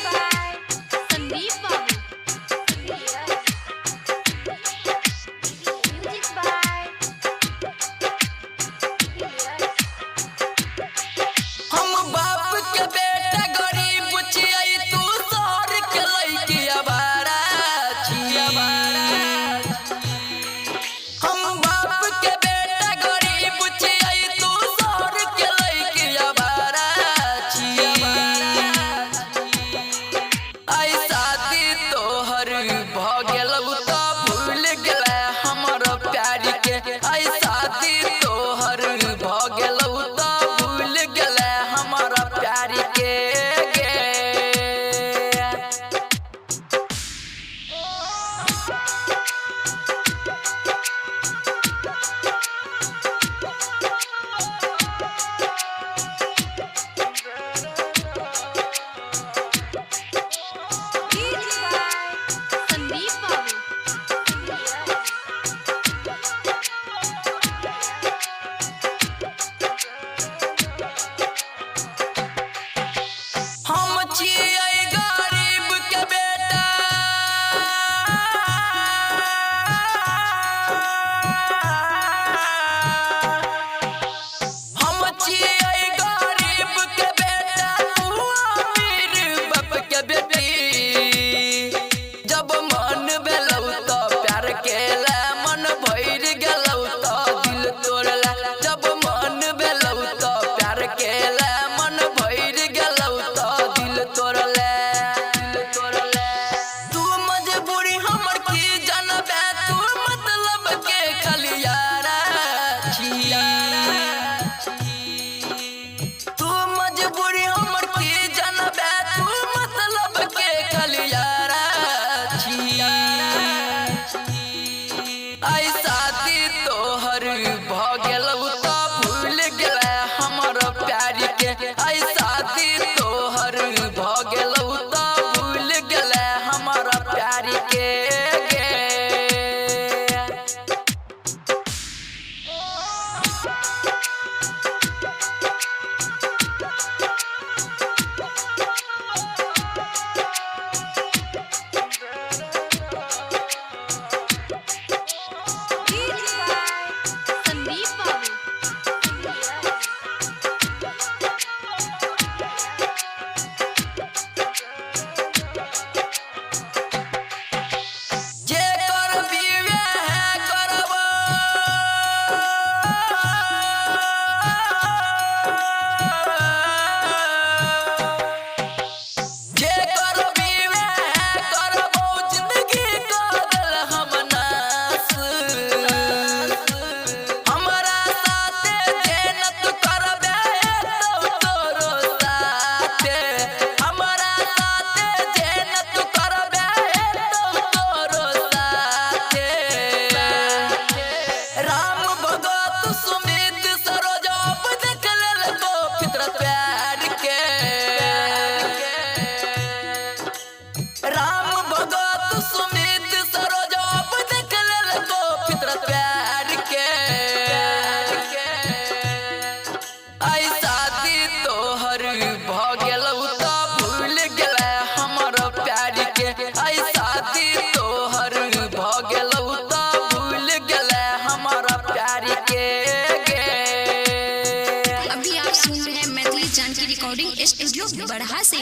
By Sandeep Babu. Music by हम बाप के बेटा गरीब छियै, तू शहर के लड़की आवारा छियै। हम बाप के बेटा गरीब छियै, तू शहर के लड़की आवारा छियै। आई शादी तोहर भ गेलौ त भूल गेलै हमर प्यार के। आई शादी तोहर भ गेलौ त भूल गेलै हमर प्यार के गे। By Sandeep Babu. हम छियै गरीब के बेटा, हम छियै गरीब के बेटा, तू अमीर बाप के बेटी। जब मन भेलौ त प्यार केला, मन भरि गेलौ त दिल तोड़ला। जब मन भेलौ त प्यार केला, मन भरि गेलौ त दिल तोड़ला, दिल तोड़ला। तू मजबूरी हमर की जानबे, तू मतलब के खाली यारा छिया। तू मजबूरी हमर की जानबे, तू मतलब के खाली यारा छिया। आई शादी तोहर भ गेलौ त भूल गेलै हमर प्यार के। आई शादी तोहर भ गेलौ त भूल गेलै हमर प्यार के गे। By Sandeep Babu. जे कर विवाह करब, जे कर विवाह करब, जिंदगी कऽ देल हम नाश। हमरा साथे जे न तू करबे तौ तोरो साथे, हमरा साथे जे न तू करबे तौ तोरो साथे। राम भगत सुमित सरोज अब देख लेलको फितरत प्यार के। राम भगत सुमित सरोज अब देख लेलको फितरत प्यार के। आई शादी तोहर भ गेलौ त भूल गेलै हमर प्यार के। आई शादी तोहर भ गेलौ त भूल गेलै हमर प्यार के गे। अभी आप सुन रहे हैं मैथिली जानकी रिकॉर्डिंग स्टूडियो बड़हा से।